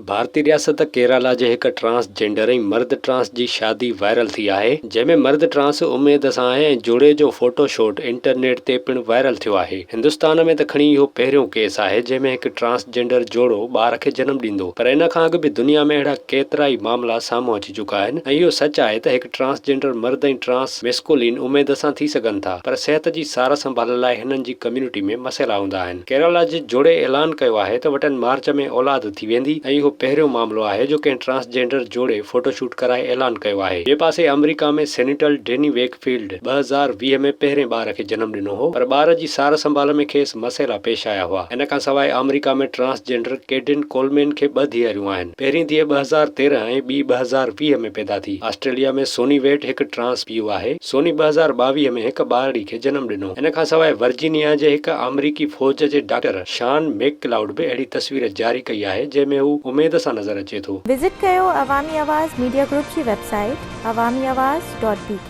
ڀارتي رياست ڪيرالا جي هڪ ٽرانس جينڊر ۽ مرد ٽرانس جي شادي وائرل ٿي آهي، جنهن ۾ مرد ٽرانس اميد سان آهي ۽ جوڙي جو فوٽو شوٽ انٽرنيٽ تي پڻ وائرل ٿيو آهي. هندستان ۾ ته کڻي اهو پهريون ڪيس آهي جنهن ۾ هڪ ٽرانس جينڊر جوڙو ٻار کي جنم ڏيندو پر ان کان اڳ به دنيا ۾ اهڙا ڪيترائي معاملا سامهون اچي چڪا آهن ۽ اهو سچ آهي ته هڪ ٽرانس جينڊر مرد ۽ ٽرانس ميسڪولين اميد سان ٿي سگهن ٿا پر صحت جي سار سنڀال لاء هنن جي ڪميونٽي ۾ مسئلا هوندا آهن. ڪيرالا جي جوڙي اعلان ڪيو آهي ته وٽن مارچ ۾ اولاد ٿي ويندي ۽ اهو پهريون معاملو آهي جو ڪنهن ٽرانس جينڊر جوڙي فوٽو شوٽ ڪرائي اعلان ڪيو آهي. ٻئي پاسي آمريڪا ۾ سينيٽر ڊيني ويڪ فيلڊ 2020 ۾ پهرين ٻار کي جنم ڏنو هو پر ٻار جي سار سنڀال ۾ کيس مسئلا پيش آيا هئا. ان کانسواء آمريڪا ۾ ٽرانس جينڊر ڪيڊن ڪولمين کي ٻه ڌيئريون آهن. پهرين ڌيء 2013 ۽ ٻي 2020 ۾ پيدا ٿي. آسٽريليا ۾ سوني ويٽ هڪ ٽرانس پيء آهي. سوني 2022 ۾ هڪ ٻارڙي کي جنم ڏنو. ان کان سواء ورجينيا جي هڪ آمريڪي فوج جي ڊاڪٽر شان ميڪ ڪلائوڊ به اهڙي تصوير جاري ڪئي آهي جنهن ۾ هو اميد سان نظر اچي ٿو. وزٽ ڪيو عوامي آواز ميڊيا گروپ جي website Awami Awaz dot B K.